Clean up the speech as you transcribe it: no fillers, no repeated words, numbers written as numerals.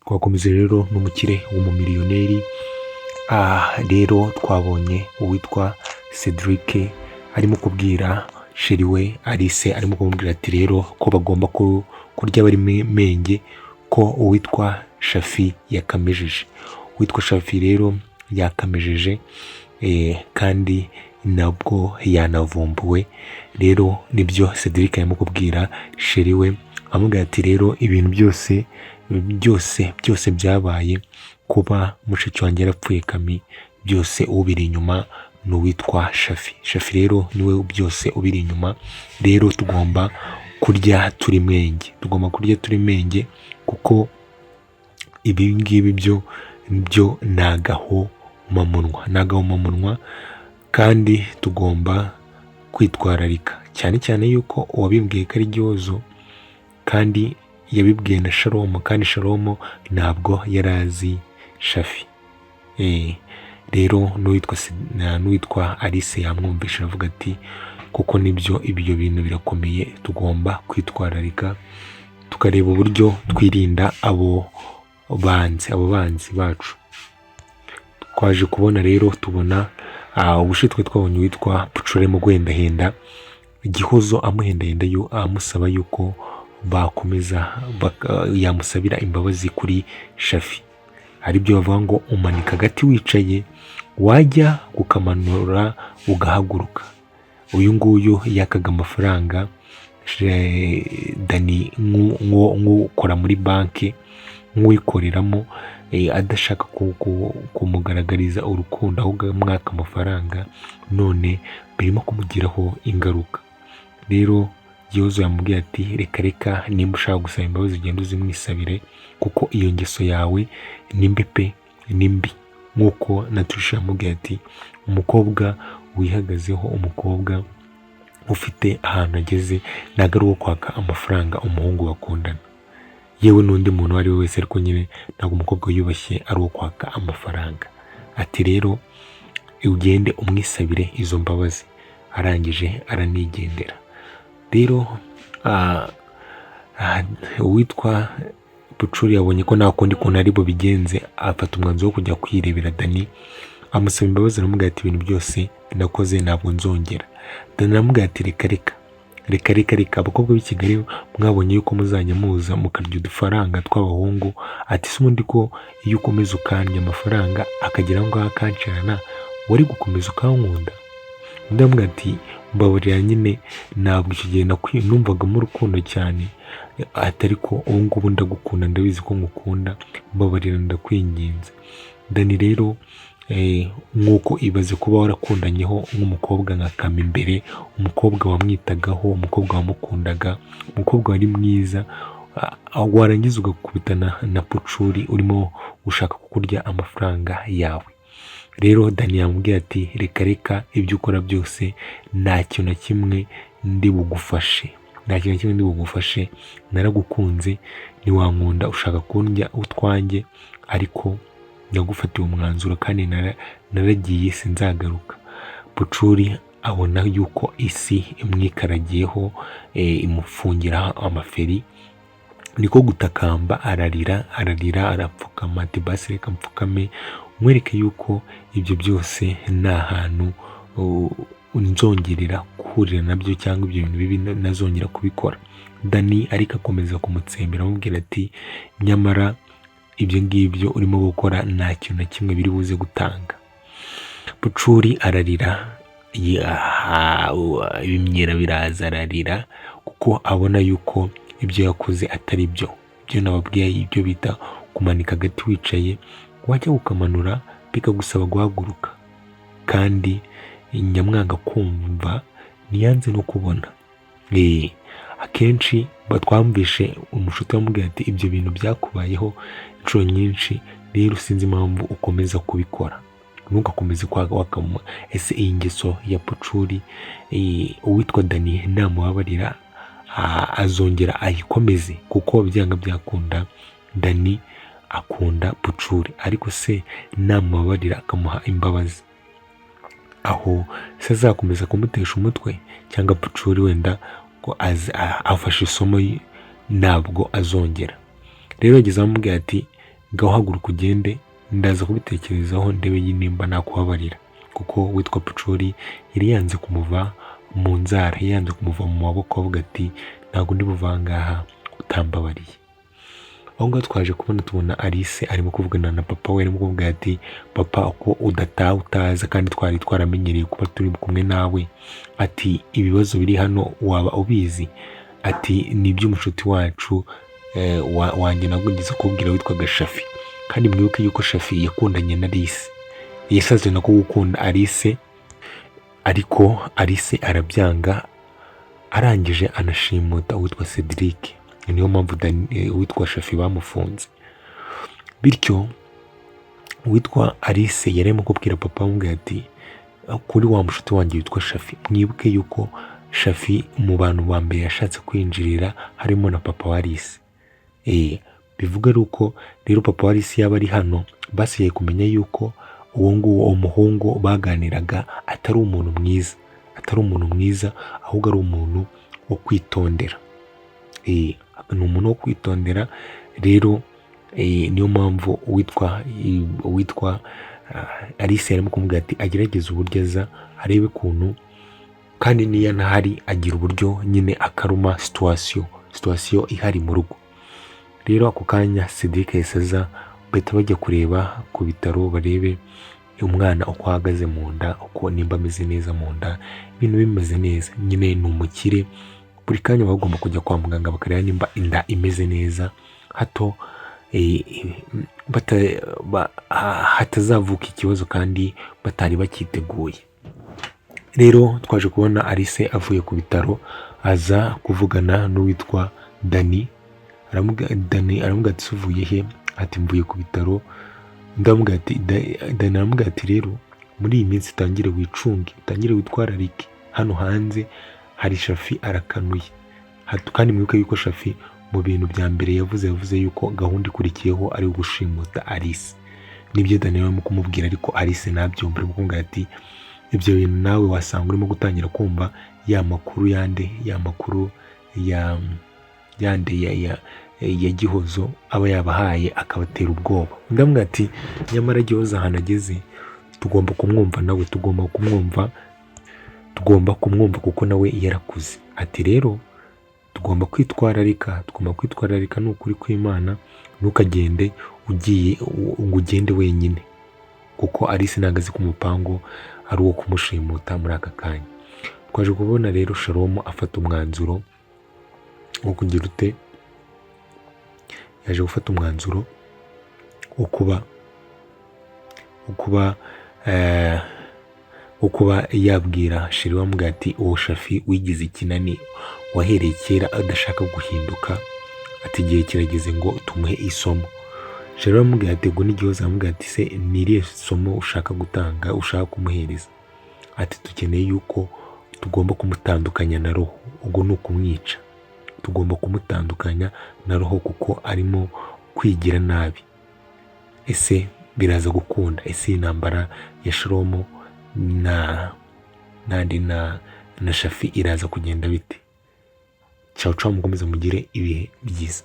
Twakomeza rero n'umukire w'umumiliyoneri. Aha rero twabonye uwitwa Cedric arimo kubwira chéri we Alice, arimo kumubwira ati rero ko bagomba kurya bari menge, ko uwitwa Shafi yakamejeje. Uwitwa Shafi rero yakamejeje, kandi nabwo yanavumbuwe. Rero nibyo Cedric arimo kubwira chéri we, amubwira ati rero ibintu byose byose byose byabaye, kuba mushiki wanjye yarapfuye Kami, byose ubiri inyuma ni uwitwa Shafi. Shafi rero niwe byose ubiri inyuma. Rero tugomba kurya turi menge, tugomba kurya turi menge, kuko ibi ngibi byo ni agahomamunwa, ni agahomamunwa, kandi tugomba kwitwararika cyane cyane yuko uwabimbwiye ko ari Gihozo, kandi yabibwiye na Shalomo, kandi Shalomo ntabwo yari azi Shafi. Rero n'uwitwa Alice yamwumvisha, aravuga ati kuko nibyo, ibyo bintu birakomeye, tugomba kwitwararika, tukareba uburyo twirinda abo banzi bacu. Twaje kubona rero, tubona ubushize twari twabonye uwitwa Pucuri arimo guhendahenda Gihozo, amuhendahenda yo amusaba yuko bakomeza, yamusabira imbabazi kuri Shafi. Aribyo bavuga ngo umanika agati wicaye, wajya kukamanura ugahaguruka. Uyu nguyu yakaga amafaranga Dani nk'ukora muri banki, nk'uwikoreramo, adashaka kumugaragariza urukundo, ahubwo amwaka amafaranga, none birimo kumugiraho ingaruka. Rero Gihozo yamubwiye ati reka reka, nimba ushaka gusaba imbabazi ugende uzimwisabire, kuko iyo ngeso yawe ni mbi pe, ni mbi. Nk'uko na Trisha yamubwiye ati umukobwa wihagazeho, umukobwa ufite ahantu ageze, ntabwo ari uwo kwaka amafaranga umuhungu bakundana, yewe n'undi muntu uwo ari we wese, ariko nyine ntabwo umukobwa wiyubashye ari uwo kwaka amafaranga. Ati rero ugende umwisabire izo mbabazi. Arangije aranigendera. Rero uwitwa Pucuri yabonye ko nta kundi kuntu ari bubigenze, afata umwanzuro wo kujya kwirebera Dani, amusaba imbabazi, aramubwira ati ibintu byose nakoze ntabwo nzongera. Dani aramubwira ati reka reka reka reka reka, abakobwa b'i Kigali mwabonye yuko muzajya muza mukarya udufaranga tw'abahungu. Ati se ubundi ko iyo ukomeza ukandya amafaranga akagera aho ngaho akanshirana, wari gukomeza ukankunda? Undi aramubwira ati mbabarira nyine, ntabwo icyo gihe numvagamo urukundo cyane, ati ariko ubu ngubu ndagukunda, ndabizi ko ngukunda, mbabarira ndakwinginze. Dani rero, nk'uko ibaze kuba warakundanyeho nk'umukobwa nka Kami imbere, umukobwa wamwitagaho, umukobwa wamukundaga, umukobwa wari mwiza, warangiza ugakubitana na Pucuri urimo gushaka kukurya amafaranga yawe. Rero Dani yamubwiye ati reka reka, ibyo ukora byose nta kintu na kimwe ndi bugufashe, nta kintu na kimwe ndi bugufashe, naragukunze ntiwankunda, ushaka kundya utwanjye, ariko nagufatiye umwanzuro kandi naragiye sinzagaruka. Pucuri abona yuko isi imwikaragiyeho, imufungira amaferi, niko gutakamba, ararira ararira, arapfukama, ati basi reka mpfukame nkwereke yuko ibyo byose nta hantu nzongerera guhurira nabyo, cyangwa ibyo bintu bibi nazongera kubikora. Dani ariko akomeza kumutsembera, amubwira ati nyamara ibyo ngibyo urimo gukora nta kintu na kimwe biri buze gutanga. Pucuri ararira, ibimyira biraza, ararira kuko abona yuko ibyo yakoze atari byo. Ibyo nababwiye, ibyo bita kumanika agati wicaye, wajya kukamanura bikagusaba guhaguruka, kandi nyamwanga kumva ntiyanze no kubona. Akenshi twamvishe umushuti amubwira ati ibyo bintu byakubayeho inshuro nyinshi, rero sinzi impamvu ukomeza kubikora, ntugakomeze kwaka. Ese iyi ngeso ya Pucuri, uwitwa Dani namubabarira azongera ayikomeze? Kuko byanga byakunda Dani akunda Pucuri, ariko se namubabarira akamuha imbabazi, aho se azakomeza kumutesha umutwe, cyangwa Pucuri wenda ko afashe isomo ntabwo azongera? Rero yageze amubwira ati Ngaho haguruka ugende, ndaza kubitekerezaho ndebe nimba nakubabarira. Kuko witwa Pucuri yari yanze kumuva mu nzara, yari yanze kumuva mu maboko, avuga ati ntabwo ndi buve aha ngaha utambabariye. Aho ngaho twaje kubona, tubona Alice arimo kuvugana na papa we, arimo kuvuga ati papa, uko udataha utaza kandi twari twaramenyereye kuba turi kumwe nawe, ati ibibazo biri hano waba ubizi? Ati ni iby'umushuti wacu wanjye nagugeze kubwira witwaga Shafi. Kandi mwibuke yuko Shafi yakundanye na Alice, yashatse no gukunda Alice, ariko Alice arabyanga, arangije anashimuta uwitwa Cedric. Niyo mpamvu uwitwa Shafi bamufunze. Bityo uwitwa Alice yari arimo kubwira papa, amubwira ati kuri wa mushuti wanjye witwa Shafi. Mwibuke yuko Shafi mu bantu ba mbere yashatse kwinjirira harimo na papa wa Alice. Bivuga ari uko rero papa wa Alice yaba ari hano, basigaye kumenya yuko uwo nguwo, uwo muhungu baganiraga, atari umuntu mwiza, atari umuntu mwiza, ahubwo ari umuntu wo kwitondera. Ni umuntu wo kwitondera rero. Niyo mpamvu uwitwa Alice yarimo kumubwira ati agerageze uburyo aza arebe ukuntu, kandi niyo anahari agira uburyo nyine akaruma situation ihari mu rugo. Rero ako kanya Cedric yahise aza, bahita bajya kureba ku bitaro, barebe umwana uko ahagaze mu nda, uko nimba ameze neza mu nda, ibintu bimeze neza. Nyine ni umukire, buri kanya baba bagomba kujya kwa muganga bakareba nimba inda imeze neza, hato hatazavuka ikibazo kandi batari bakiteguye. Rero twaje kubona Alice avuye ku bitaro, aza kuvugana n'uwitwa Dani. Dani aramubwira ati uvuye he? Ati mvuye ku bitaro. Ndamubwira ati, Dani aramubwira ati rero muri iyi minsi utangire wicunge, utangire witwararike, hano hanze hari Shafi arakanuye. Kandi mwibuke yuko Shafi mu bintu bya mbere yavuze yuko gahunda ikurikiyeho ari ugushimuta Alice. Nibyo Dani arimo kumubwira, ariko Alice ntabyumva, arimo kumubwira ati ibyo bintu nawe wasanga urimo gutangira kumva ya makuru yande, ya makuru ya yande ya Gihozo aba yabahaye akabatera ubwoba. Undi amubwira ati nyamara Gihozo ahantu ageze tugomba kumwumva, nawe tugomba kumwumva, tugomba kumwumva kuko nawe yarakuze. Ati rero tugomba kwitwararika, tugomba kwitwararika, ni ukuri kw'Imana, ntukagende ugiye ngo ugende wenyine, kuko Alice ntabwo azi ko umupango ari uwo kumushimuta muri aka kanya. Twaje kubona rero Shalom afata umwanzuro wo kugira ute? Yaje gufata umwanzuro wo kuba yabwira chéri we, amubwira ati uwo Shafi wigize ikinani, wahereye kera adashaka guhinduka, ati igihe kirageze ngo tumuhe isomo. Chéri we aramubwira ati ubwo n'igihozo aramubwira ati se ni irihe somo ushaka gutanga, ushaka kumuhereza? Ati dukeneye yuko tugomba kumutandukanya na roho, ubwo ni ukumwica, tugomba kumutandukanya na roho kuko arimo kwigira nabi. Ese biraza gukunda? Ese iyi ntambara ya Shalomo na nandi na Shafi iraza kugenda bite? Ciao ciao, mukomeze mugire ibihe byiza.